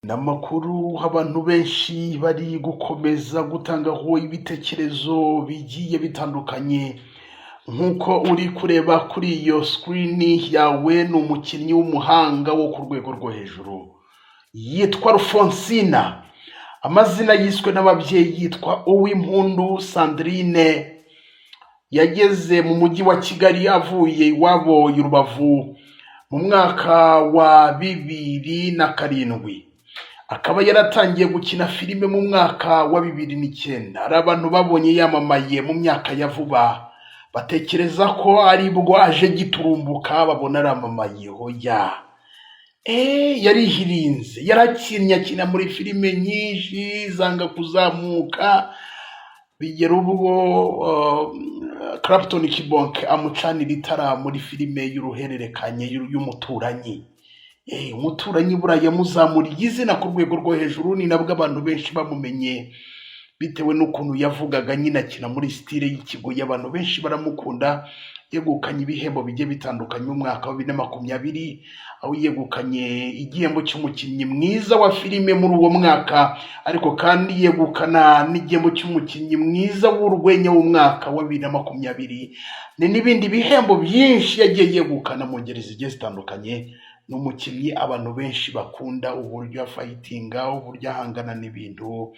Ni amakuru abantu benshi bari gukomeza gutangaho ibitekerezo bigiye bitandukanye. Nk'uko uri kureba kuri iyo screen yawe, ni umukinnyi w'umuhanga wo ku rwego rwo hejuru, yitwa Rufonsina. Amazina yiswe n'ababyeyi yitwa Uwimpundu Sandrine. Yageze mu mujyi wa Kigali avuye iwabo i Rubavu mu mwaka wa 2007, akaba yaratangiye gukina filime mu mwaka wa 2009. Hari abantu babonye yamamaye mu myaka ya vuba, batekereza ko aribwo aje giturumbuka, babona aramamaye. Hoya, yarihirinze, yarakinnye, akina muri filime nyinshi, zanga kuzamuka, bigera ubwo Clapton Kibonke amucanira itara muri filime y'uruhererekanye y'Umuturanyi. Umuturanyi buriya yamuzamuriye izina ku rwego rwo hejuru, ni nabwo abantu benshi bamumenye bitewe n'ukuntu yavugaga nyine akina muri style y'ikigoyi, abantu benshi baramukunda. Yegukanye ibihembo bigiye bitandukanye mu mwaka wa 2020, aho yegukanye igihembo cy'umukinnyi mwiza wa filime muri uwo mwaka, ariko kandi yegukana n'igihembo cy'umukinnyi mwiza w'urwenya w'umwaka wa 2020, ni n'ibindi bihembo byinshi yagiye yegukana mu ngeri zigiye zitandukanye. Ni umukinnyi abantu benshi bakunda uburyo afightinga, uburyo ahangana n'ibintu.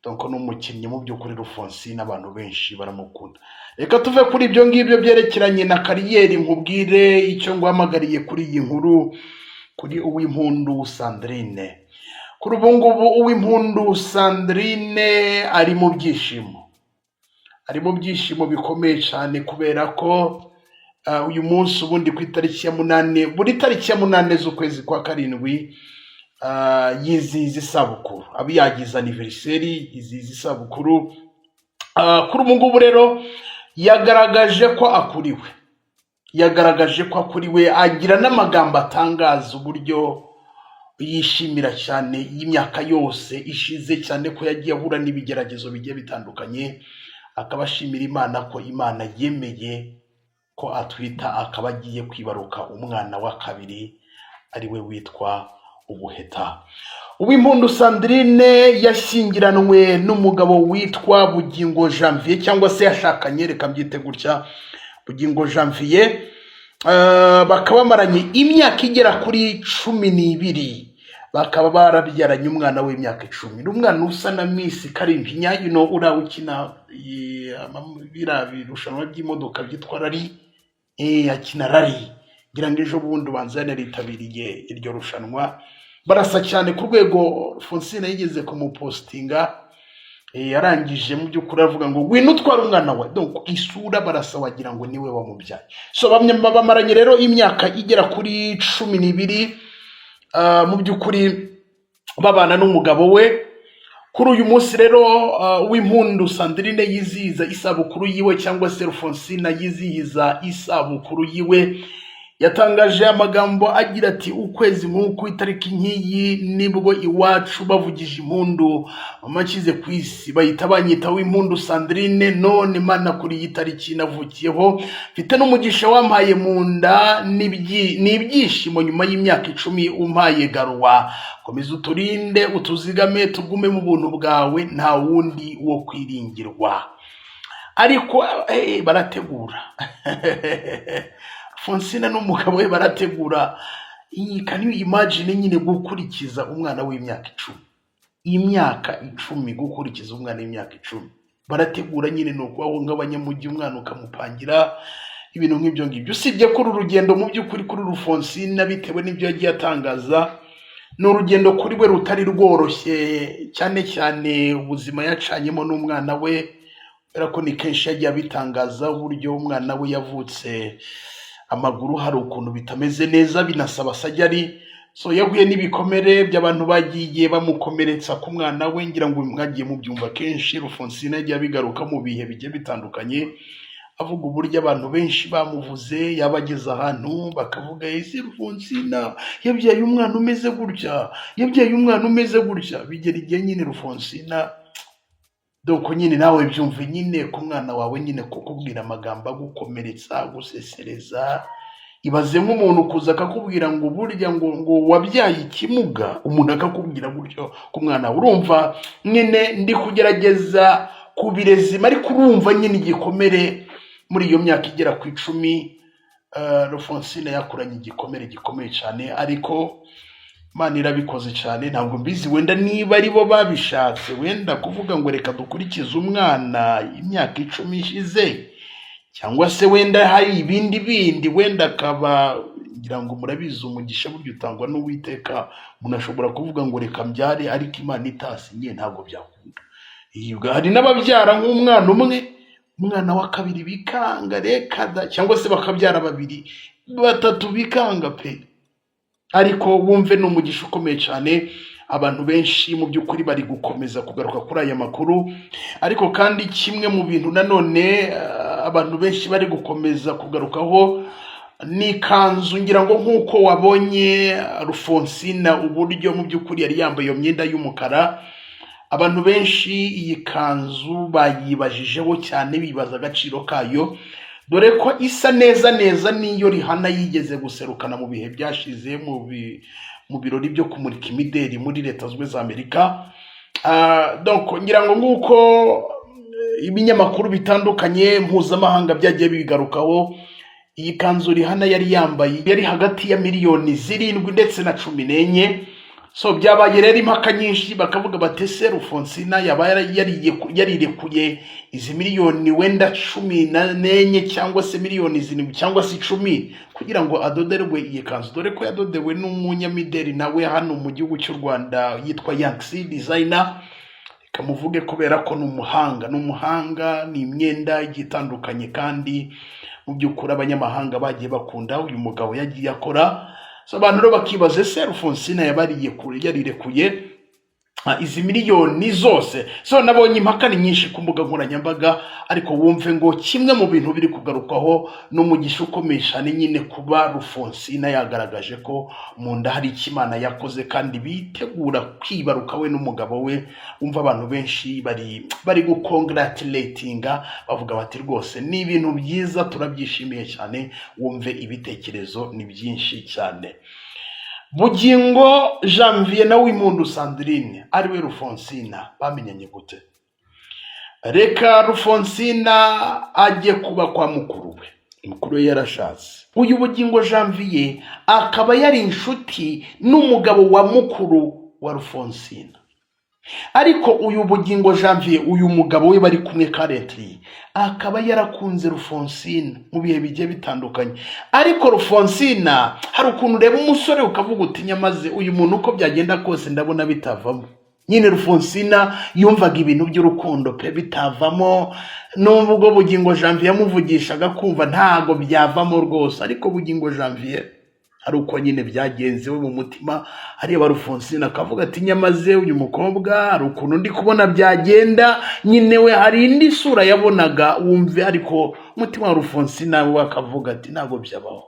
Donc ni umukinnyi mu by'ukuri, Rufonsina abantu benshi baramukunda. Reka tuve kuri ibyo ngibyo byerekeranye na career, nkubwire icyo nguhamagariye kuri iyi nkuru, kuri Uwimpundu Sandrine. Kuri ubu ngubu Uwimpundu Sandrine ari mu byishimo, ari mu byishimo bikomeye cyane, kubera ko uyu munsi ubundi ku itariki ya 8, buri tariki ya 8 z'ukwezi kwa 7, yizihiza isabukuru, aba yagize anniversaire, yizihiza isabukuru. Kuri ubu ngubu rero yagaragaje ko akuriwe, yagaragaje ko akuriwe, agira n'amagambo atangaza uburyo yishimira cyane y'imyaka yose ishize, cyane ko yagiye ahura n'ibigeragezo bigiye bitandukanye, akaba ashimira Imana ko Imana yemeye ko atwita, akaba agiye kwibaruka umwana wa kabiri, ari we witwa Ubuheta. Uwimpundu Sandrine yashyingiranwe n'umugabo witwa Bugingo Janvier, cyangwa se yashakanye, reka mbyite gutya, Bugingo Janvier, bakaba bamaranye imyaka igera kuri 12, bakaba barabyaranye umwana w'imyaka 10. Ni umwana usa na Miss Karimpinya, uriya ukina biriya birushanwa by'imodoka byitwa rally, akina rally. Ngira ngo ejo bundi ubanza yanaritabiriye iryo rushanwa. Barasa cyane ku rwego Fonsine yigeze kumupostinga, yarangije mu by'ukuri avuga ngo "Ngwino utware umwana wawe." Donc isura barasa, wagira ngo niwe wamubyaye. So bamaranye rero imyaka igera kuri 12, mu by'ukuri babana n'umugabo we. Kuri uyu munsi rero Uwimpundu Sandrine yizihiza isabukuru yiwe, cyangwa se Rufonsina yizihiza isabukuru yiwe, yatangaje amagambo agira ati: "Ukwezi nk'uku, itariki nk'iyi, nibwo iwacu bavugije impundu mama nshyize ku isi, bahita banyita Uwimpundu Sandrine. None Mana, kuri iyi tariki navukiyeho, mfite n'umugisha wampaye mu nda, ni ibyishimo nyuma y'imyaka 10 umpaye garuwa. Komeza uturinde, utuzigame, tugume mu buntu bwawe, nta wundi wo kwiringirwa." Ariko barategura, Fonsina n'umugabo we barategura. Iyi, can you imagine nyine gukurikiza umwana w'imyaka 10, imyaka 10, gukurikiza umwana w'imyaka 10? Barategura nyine, ni ukubaho nk'abanyamujyi, umwana ukamupangira ibintu nk'ibyo ngibyo. Usibye ko uru rugendo mu by'ukuri kuri Rufonsina, bitewe n'ibyo yagiye atangaza, ni urugendo kuri we rutari rworoshye, cyane cyane ubuzima yacanyemo n'umwana we, kubera ko ni kenshi yagiye abitangaza uburyo umwana we yavutse amaguru hari ukuntu bitameze neza, binasaba surgery. So yahuye n'ibikomere by'abantu bagiye bamukomeretsa ku mwana we. Ngira ngo mwagiye mubyumva kenshi, Rufonsina yagiye abigaruka mu bihe bigiye bitandukanye, avuga uburyo abantu benshi bamuvuze, yabageze ahantu bakavuga: "Ese Rufonsina yabyaye umwana umeze gutya, yabyaye umwana umeze gutya?" Bigera igihe nyine Rufonsina, donc nyine nawe byumve nyine ku mwana wawe nyine kukubwira amagambo agukomeretsa, agusesereza. Ibaze nk'umuntu kuza akakubwira ngo burya ngo wabyaye ikimuga, umuntu akakubwira gutyo ku mwana wawe. Urumva nyine ndi kugerageza kubirezima, ariko urumva nyine igikomere muri iyo myaka igera ku 10, Rufonsina yakuranye igikomere gikomeye cyane. Ariko Imana irabikoze cyane. Ntabwo mbizi wenda niba ari bo babishatse, wenda kuvuga ngo reka dukurikize umwana imyaka 10 ishize, cyangwa se wenda hari ibindi bindi, wenda akaba ngira ngo murabizi, umugisha burya utangwa n'Uwiteka. Umuntu ashobora kuvuga ngo reka mbyare, ariko Imana itasinye ntabwo byakunda. Hari n'ababyara nk'umwana umwe, umwana wa kabiri bikanga, reka da, cyangwa se bakabyara babiri, batatu bikanga pe. Ariko wumve ni umugisha ukomeye cyane. Abantu benshi mu by'ukuri bari gukomeza kugaruka kuri aya makuru. Ariko kandi kimwe mu bintu nanone abantu benshi bari gukomeza kugarukaho ni ikanzu. Ngira ngo nk'uko wabonye Rufonsina uburyo mu by'ukuri yari yambaye iyo myenda y'umukara, abantu benshi iyi kanzu bayibajijeho cyane, bibaza agaciro kayo, dore ko isa neza neza n'iyo Rihanna yigeze guserukana mu bihe byashize mu birori byo kumurika imideri muri Leta Zunze Ubumwe za Amerika. Donc ngira ngo nguko ibinyamakuru bitandukanye mpuzamahanga byagiye bibigarukaho, iyi kanzu Rihanna yari yambaye yari hagati ya miliyoni 7 ndetse na 14. So byabaye rero impaka nyinshi, bakavuga bati ese Rufonsina yaba yarirekuye izi miliyoni wenda 14 cyangwa se miliyoni 7 cyangwa se 10 kugira ngo adoderwe iyi kanzu, dore ko yadodewe n'umunyamideli nawe hano mu gihugu cy'u Rwanda yitwa Yanksi Designer. Reka muvuge kubera ko ni umuhanga, ni umuhanga, ni imyenda igiye itandukanye, kandi mu by'ukuri abanyamahanga bagiye bakunda uyu mugabo yagiye akora. So abantu rero bakibaza ese Rufonsina yabariye kure yarirekuye izi miliyoni zose? So nabonye impaka ni nyinshi ku mbuga nkoranyambaga, ariko wumve ngo kimwe mu bintu biri kugarukwaho n'umugisha ukomeye cyane nyine kuba Rufonsina yagaragaje ko mu nda hari icyo Imana yakoze kandi bitegura kwibaruka we n'umugabo we. Wumva abantu benshi bari gukongratulatinga, bavuga bati rwose ni ibintu byiza, turabyishimiye cyane. Wumve ibitekerezo ni byinshi cyane. Bugingo Janvier na Uwimpundu Sandrine ariwe Rufonsina bamenyanye gute? Reka Rufonsina ajye kuba kwa mukuru we, mukuru we yarashatse. Uyu Bugingo Janvier akaba yari inshuti n'umugabo wa mukuru wa Rufonsina. Ariko uyu Bugingo Janvier, uyu mugabo we bari kumwe currently, akaba yarakunze Rufonsina mu bihe bigiye bitandukanye. Ariko Rufonsina hari ukuntu ureba umusore ukavuga uti nyamaze uyu muntu uko byagenda kose ndabona bitavamo. Nyine Rufonsina yumvaga ibintu by'urukundo pe bitavamo, nubwo Bugingo Janvier yamuvugishaga kumva ntago byavamo rwose. Ariko Bugingo Janvier hari uko nyine byagenze, we mu mutima areba Rufonsina akavuga ati nyamaze uyu mukobwa hari ukuntu ndi kubona byagenda. Nyine we hari indi sura yabonaga, wumve, ariko umutima wa Rufonsina we akavuga ati ntabwo byabaho.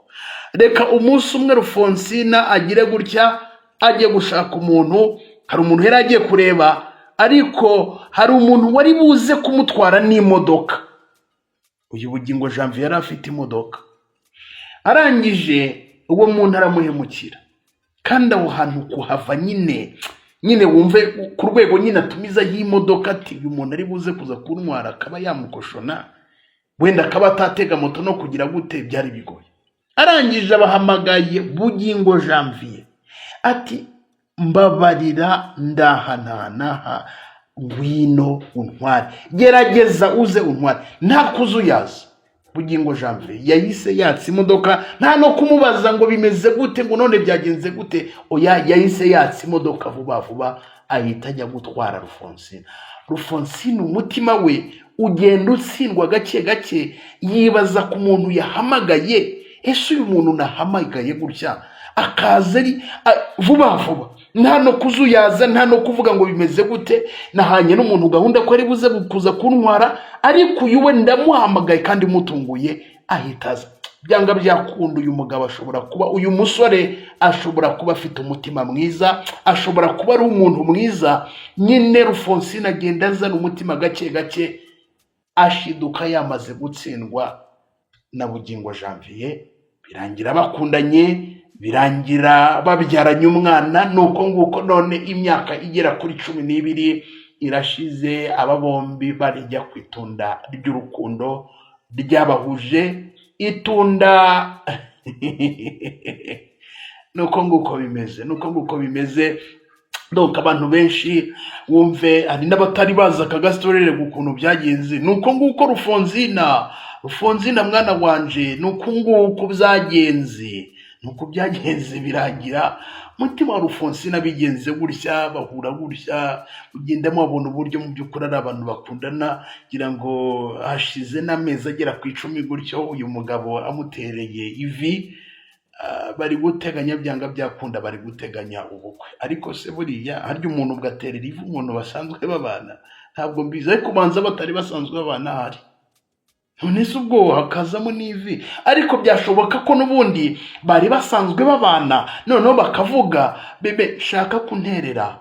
Reka umunsi umwe Rufonsina agire gutya ajye gushaka umuntu. Hari umuntu yari agiye kureba, ariko hari umuntu wari buze kumutwara n'imodoka. Uyu Bugingo Janvier yari afite imodoka. Arangije uwo muntu aramuhemukira, kandi aho hantu kuhava nyine wumve ku rwego nyine atumiza y'imodoka, ati uyu muntu ari buze kuza kuntwara akaba yamukoshona, wenda akaba atatega moto no kugira gute, byari bigoye. Arangije abahamagaye Bugingo Janvier ati mbabarira, ndaha nta ngwino untware, gerageza uze untware. Nta kuzuyaza, Bugingo Janvier yahise yatsa imodoka, nta no kumubaza ngo bimeze gute, ngo none byagenze gute. Oya, yahise yatsa imodoka vuba vuba, ahita ajya gutwara Rufonsina. Rufonsina umutima we ugenda utsindwa gake gake, yibaza ku muntu yahamagaye: ese uyu muntu nahamagaye gutya akaza ari vuba vuba, nta no kuzuyaza, nta no kuvuga ngo bimeze gute, nahanye n'umuntu gahunda ko ari buze kuza kuntwara, ariko uyu we ndamuhamagaye kandi mutunguye ahita aza. Byanga byakunda uyu mugabo ashobora kuba, uyu musore ashobora kuba afite umutima mwiza, ashobora kuba ari umuntu mwiza. Nyine Rufonsina agenda azana umutima gake gake, ashiduka yamaze gutsindwa na Bugingo Janvier. Birangira bakundanye, birangira babyaranye umwana. Nuko nguko none imyaka igera kuri 12 irashize, aba bombi barijya ku itunda ry'urukundo ryabahuje itunda. Nuko nguko bimeze, nuko nguko bimeze. Donc abantu benshi wumve, hari n'abatari bazi aka gastorere ukuntu byagenze. Nuko nguko Rufonzina, Rufonzina mwana wanje, nuko nguko byagenze, nuko byagenze. Birangira mutima wa Rufonsina bigenze gutya, bahura gutya, ugenda mubona uburyo mu by'ukuri ari abantu bakundana. Ngira ngo hashize n'amezi agera ku 10 gutyo uyu mugabo amutereye ivi. Bari guteganya, byanga byakunda bari guteganya ubukwe. Ariko se buriya harya umuntu ugaterera ivi umuntu basanzwe babana? Ntabwo mbizi, ariko ubanza batari basanzwe babana ahari. None se ubwo hakazamo n'ivi? Ariko byashoboka ko n'ubundi bari basanzwe babana, noneho bakavuga: "Bébé, shaka kunterera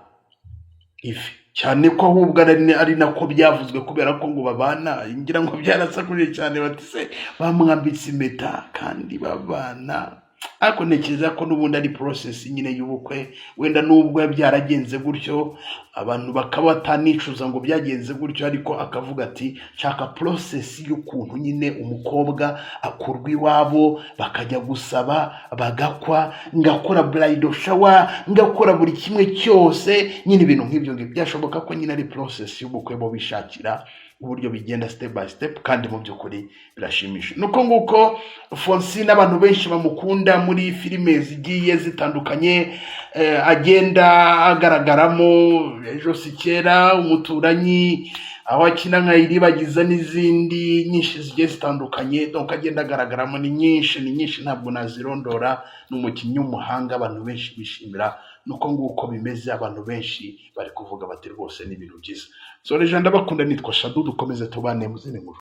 ivi." Cyane ko ahubwo ari nako byavuzwe, kubera ko ngo babana. Ngira ngo byarasakuje cyane, bati: "Se bamwambitse impeta kandi babana?" Ariko ntekereza ko n'ubundi ari process nyine y'ubukwe. Wenda nubwo byaragenze gutyo, abantu bakaba batanicuza ngo byagenze gutyo, ariko akavuga ati: "Nshaka process y'ukuntu nyine umukobwa akurwa iwabo, bakajya gusaba, bagakwa, ngakora bridal shower, ngakora buri kimwe cyose nyine." Ibintu nk'ibyo ngibyo byashoboka ko nyine ari process y'ubukwe, bo bishakira uburyo bigenda step by step, kandi mu by'ukuri birashimisha. Nuko nguko Fonsine abantu benshi bamukunda muri filime zigiye zitandukanye agenda agaragaramo. Ejo si kera, Umuturanyi, aho akina nka Iribagiza, n'izindi nyinshi zigiye zitandukanye. Donc agenda agaragaramo ni nyinshi, ni nyinshi, ntabwo nazirondora. Ni umukinnyi w'umuhanga abantu benshi bishimira. Nuko nguko bimeze, abantu benshi bari kuvuga bati: "Rwose ni ibintu byiza." So rero ndabakunda, nitwa Shadu, dukomeze tubane mu zindi nkuru.